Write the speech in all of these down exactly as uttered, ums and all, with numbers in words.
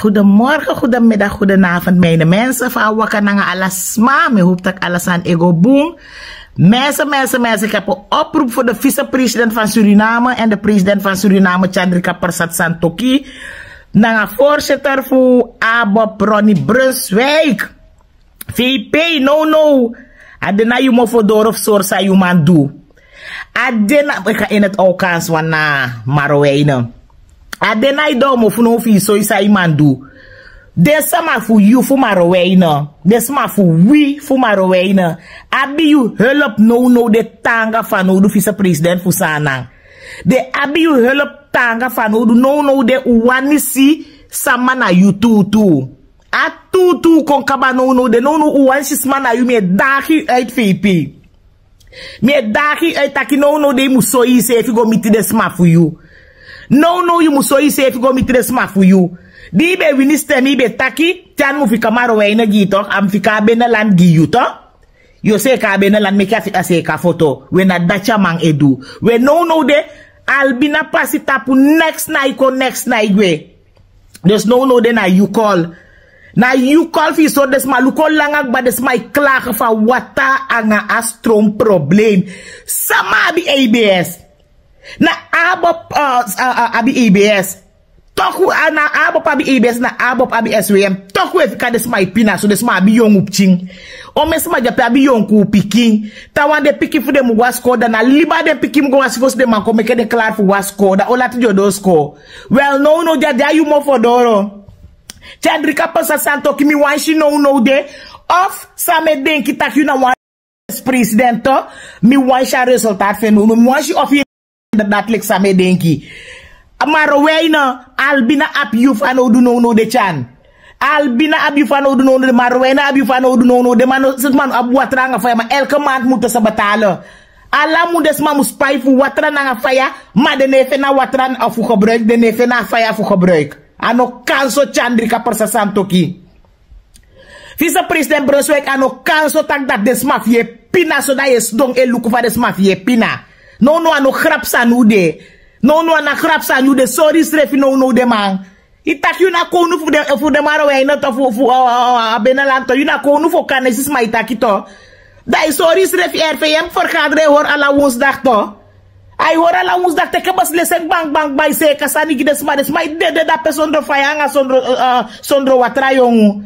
Goedemorgen, goedemiddag, goedenavond, mijne mensen. Fa a waka nanga ala sma, mi hoop taki ala sani e go bun. Mensen, mensen, mensen, ik heb een oproep voor de vicepresident van Suriname en de president van Suriname, Chandrika Persat Santokhi, nanga voorzitter fu ABOP, Ronnie Brunswijk. V P, no, no. A de na yu mofo doro fu sori san yu man du. A de na, ik ga in het Aukaans wan na Marowijnen. A de na yu domo fu no fu yu soi san yu man du. Den sama fu yu fu Marowijnen. Den sama fu wi fu Marowijnen. Abi yu hulp no, no, de tanga fanowdu vicepresident fu Saanan. Den abi yu hulp tanga fanowdu no, no, de u wani si sama na yu tutu. A tutu kon kaba no, no, de no, no, u wani si sma na yu, mi e dagi yu uit V P. Mi e dagi yu uit taki no, no, de yu mu soi yusefi go miti den sma fu yu. No, no, yu mu soi yusefi go miti den sma fu yu. Di yu be wini stem yu be taki, te a no mu fika Marowijnen gi yu tok, a mu fika a beneland gi yu tok. Yu o seeka a beneland meki a fika seeka foto. We na dati a man e du. We no, no, de Albina pasi tapu neks na yu kon neks na yu gwe. Dus no, no, de na yu kol. Na yu kol fu yu sori den sma, luku langa kba den sma e klage fu a wata anga a stron probleem. Sama abi A B S. Na ABOP, uh, uh, uh, abi A B S. Tok we, uh, na ABOP abi A B S, na ABOP abi S W M. Tok we fika den sma e pina so, den sma abi yongu pikin. Omen sma dyape abi yonku pikin. Tawan den pikin fu den mu go a skol, dan na liba den pikin mu go wasi fosi den man kon meke den klari fu go a skol, dan o lati den o doro skol. Wel, no, no, dya, dya yu mofo doro. Chandrika Persat Santokhi, mi wan si no, no, de. Of san mi e denki taki yu na wan president, mi wan si a resultaat fu en no, no, mi wan si of yu inderdaad leki san mi e denki. Marowijnen, Albina abi yu fanowdu no, no, de Chan. Albina abi yu fanowdu no, no, de Marowijnen abi yu fanowdu no, no, de man no, seti man no abi watra anga faya, ma elke maand moeten ze betalen. Ala mun den sma mu spai fu watra nanga faya, ma den no e feni a watra fu gebruik, den no e feni a faya fu gebruik. A no kan so, Chandrika Persat Santokhi. Vicepresident Brunswijk, a no kan so taki dati den sma fu yu e pina so, dan yu e sidon e luku fa den sma fu yu e pina. No, no, a no grap sani u de. No, no, a no grap sani u de, sori yusrefi no, no, de man. Yu taki yu na kownu fu den, fu den Marowijnen to, fu, fu, uh, uh, uh, a beneland to, yu na kownu fu Okanisi sma, yu taki to. Dan yu sori yusrefi, R V M vergadering e hori ala woensdag to. A e hori ala woensdag, teke beslissing bang, bang, bang, yu seeka sani gi den sma, den sma e dede dape sondro faya anga sondro, uh, uh, sondro watra yongu.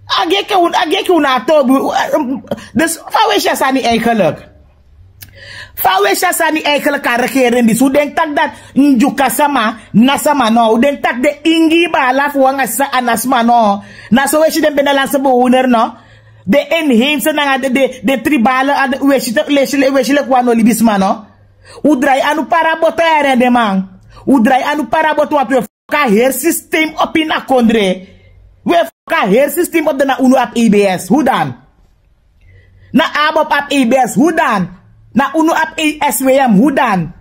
A geke un, a geke un na a tobi, uh, um, dus fa un e si a sani eigenlijk? Fa un e si a sani eigenlijk, a regering disi? Un denki taki dati Ndyuka sama na sama no? Un denki taki den ingi baala fu un anga sisa a na sma no? Na so un e si den benelandse bewoner no? Den inheemse nanga den, den, den tribale, a den, un e si te, lesi, un e si leki un a no libisma no? Un drai anu para boto, yere den man. Un drai anu para boto, want un e foka heri systeem op ini a kondre. Un e foka heri systeem op, dan na unu abi A B S. Hoe dan? Na ABOP abi A B S, hoe dan? Na unu abi S W M, hoe dan?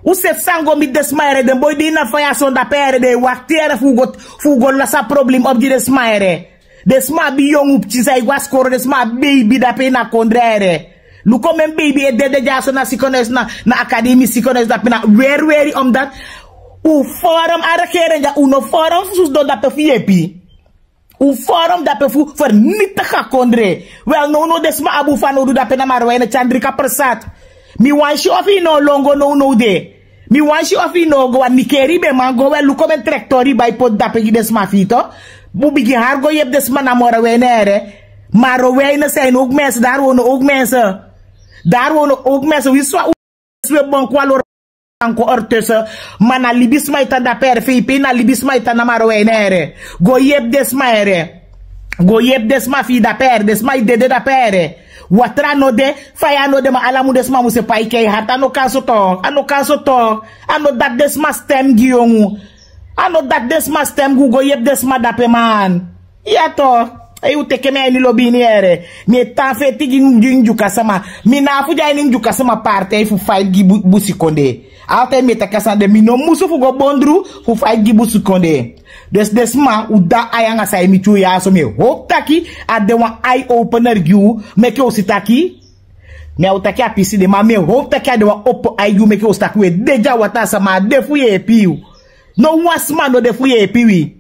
Un seti san go miti den sma, yere, den boi di na faya son dape, yere, den e wakti, yere, fu go, fu go lasi a problem op gi den sma, yere. Den sma abi yongu pikin san e go a skoro, den sma abi beibi dape ini a kondre, yere. Luku omen beibi e dede dyaso na sikonesi, na, na akademi sikonesi dape, na weri weri, omdat un forum a regering dya, un no forum fu sidon dape fu yepi. Un forum dape fu vernietig a kondre. Wel, nownow den sma abi un fanowdu dape na Marowijnen, Chandrika Persat. Mi wani si efu yu no o lon go nownow de. Mi wani si efu yu no o go, want mi keri yu ben man go. Wel, luku omen trektori yu bai poti dape gi den sma fu yu, to. Un bigin hari go yepi den sma na Marowijnen, yere. Marowijnen zijn ook mensen, daar wonen ook mensen. Daar wonen ook mensen. Wi swa un, wi e bon kon a lori kon ertussen. Ma na libisma e tan dape, yere. V P na libisma e tan na Marowijnen, yere. Go yepi den sma, yere. Go yepi den sma fu yu dape, yere. Den sma e dede dape, yere. Watra no de, faya no de, ma ala mun den sma musu e pai keihard. A no kan so toch, a no kan so toch. A no dati den sma stem gi yu. A no dati den sma stem gi yu, go yepi den sma dape, man. Ya toch. Ei, un teke mi a ini lobi ini, yere. Mi e tan feti gi, gi Ndyuka sama. Mi na fu de a ini Ndyuka sama partij fu fight gi bu-, busikondee. Altijd mi e taki a sani de, mi no musu fu go bondru fu fight gi busikondee. Dus den sma, un de a ini a sani, mi e tyari un ya so, mi e hoop taki a de wan eye opener gi un, meke un si taki. Mi á o taki a pisi de, ma mi e hoop taki a de wan opo ai gi un, meke un si taki un e dede a wataa, sama á de fu yepi yu. No wan sma no de fu yepi wi.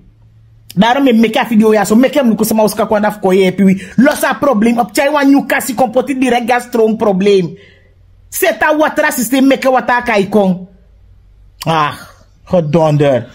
Daro mi e meke a video ya so, meke mi luku sama o skaku anda fu kon yepi wi. Losi a problem, o tyai wan nyun kasi kon poti direkt gi a stroom problem. Seti a watra sistem, meke watra kai kon. Ah, gedonder.